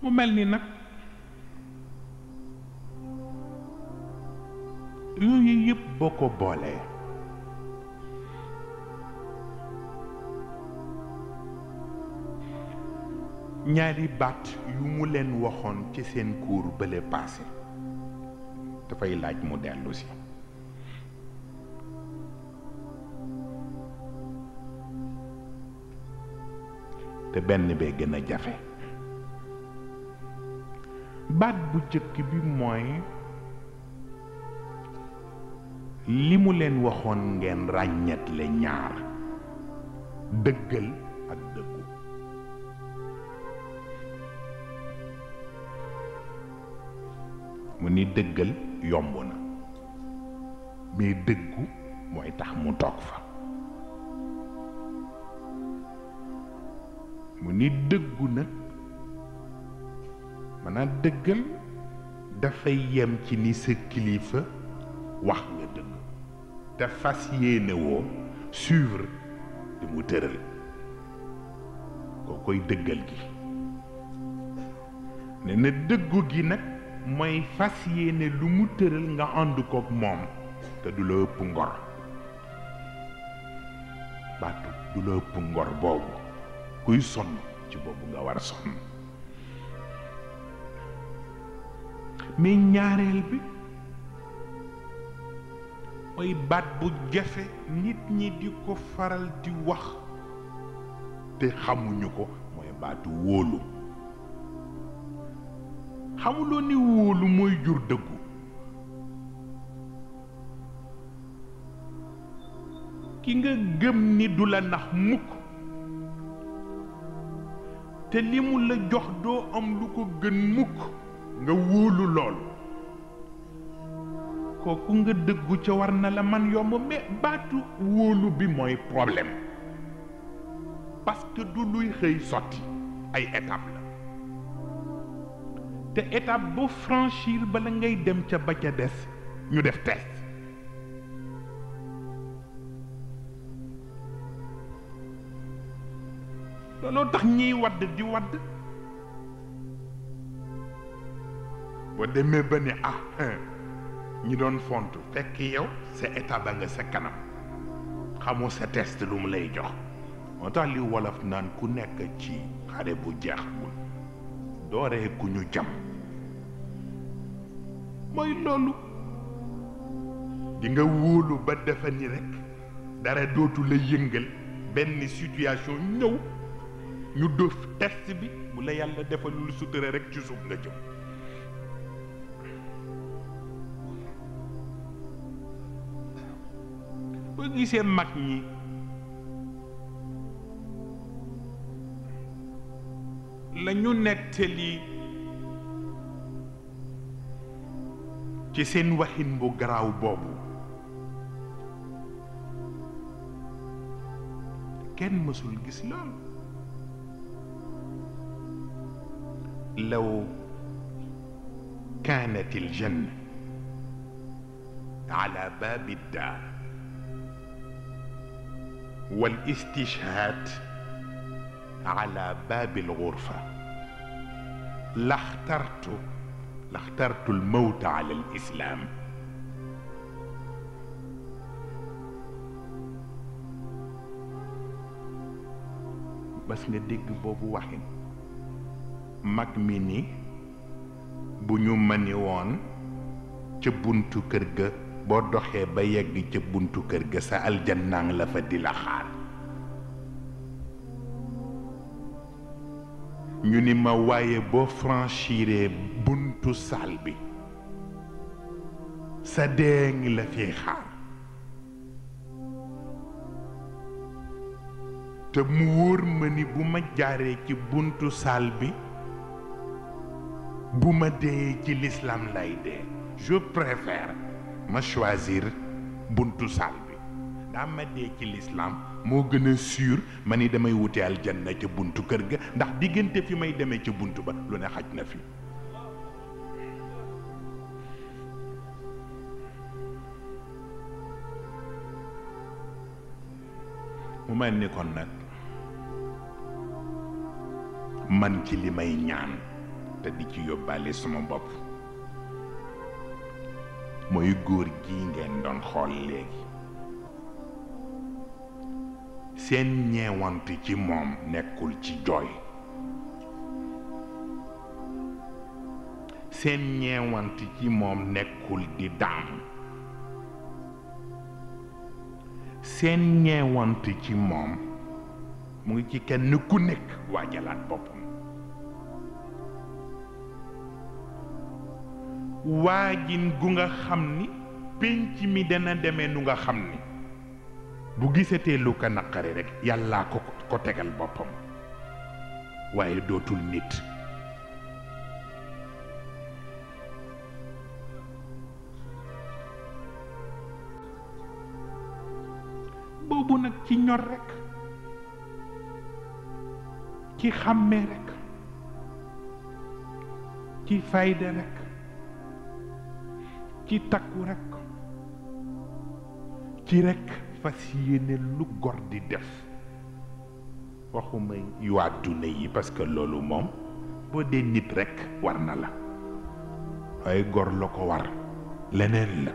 mu mel ni nag yooyu yëpp boo ko boolee ñaari baat yu mu leen waxoon ci seen cours bële passé dafay laaj mu dellu si te benn bee gën a jafe baat bu jëkk bi mooy li mu leen waxoon ngeen ràññetle ñaar dëggal ak dëggu mu ni dëggal yomb na mais dëggu mooy tax mu toog fa mu ni dëggu nag maanaam dëggal dafay yem ci ni sa kilifa wax nga dëgg te fas yéene woo suivre li mu tëral koo koy dëggal gi ne na dëggu gi nag mooy fas yéene lu mu tëral nga ànd kook moom te du la ëpp ngor baatu du la ëpp ngor boobu kuy sonn ci boobu nga war a sonn mais ñaareel bi mooy baat bu jafe nit ñi di ko faral di wax te xamuñu ko mooy baatu wóolu xamuloo ni wóolu mooy jur dëggu ki nga gëm ni du la nax mukk te li mu la jox doo am lu ko gën mukk nga wóolu lool kooku nga dëggu ca war na la man yomb mais baatu wóolu bi mooy problème parce que du luy xëy sotti ay étape la te étape bu franchir bala ngay dem ca ba ca des ñu def test looloo tax ñiy wadd di wadd boo demee ba ne ñi doon fontu fekk yow sa état ba nga sa kanam xamoo sa test lu mu lay jox moo tax li wolof naan ku nekk ci xare bu jeexagul dooree ku ñu jam mooy loolu di nga wóolu ba defa ni rekk dara dootu la yëngal benn situation ñëw ñu def test bi bu la yàlla defalul sutura rekk ci suuf nga jëm boo gisee mag ñi la ñu nettali ci seen waxin bu garaaw boobu kenn mësul gis lool law kaanat il janna ala baabi daar wal istishhaad ala baabi al ghurfa laxtartu al mawta ala al islaam bas nga dégg boobu waxin mag mi ni bu ñu mëni woon ca buntu kër ga boo doxee ba yegg ca buntu kër ga sa aljannaa la fa di la xaar ñu ni ma waaye boo franchiree buntu saal bi sa dee ngi la fi xaar te mu wóor ma ni bu ma jaaree ci buntu saal bi bu ma dee ci l'islam lay dee je préfère ma choisir buntu saal bi daa ma dee ci l'islam moo gën a sûr ma ni damay wute aljanna ca buntu kër ga ndax diggante fi may demee ca buntu ba lu ne xaj na fi mu mel ni kon nag man ci li may ñaan te di ci yóbbaale sama bopp mooy góor gi ngeen doon xool léegi seen ñeewant ci moom nekkul ci jooy seen ñeewant ci moom nekkul di daam seen ñeewant ci moom mu ngi ci kenn ku nekk waajalaat boppam waajin gu nga xam ni pénc mi dana demee nu nga xam ni bu gisatee lu ko naqari rekk yàllaa ko tegal boppam waaye dootul nit boobu nag ci ñor rekk ci xàmmee rekk ci fayda rekk ci takku rekk ci rekk fas yéene lu gor di def waxuma yu àdduna yi parce que loolu moom boo dee nit rekk war na la waaye gor la ko war leneen la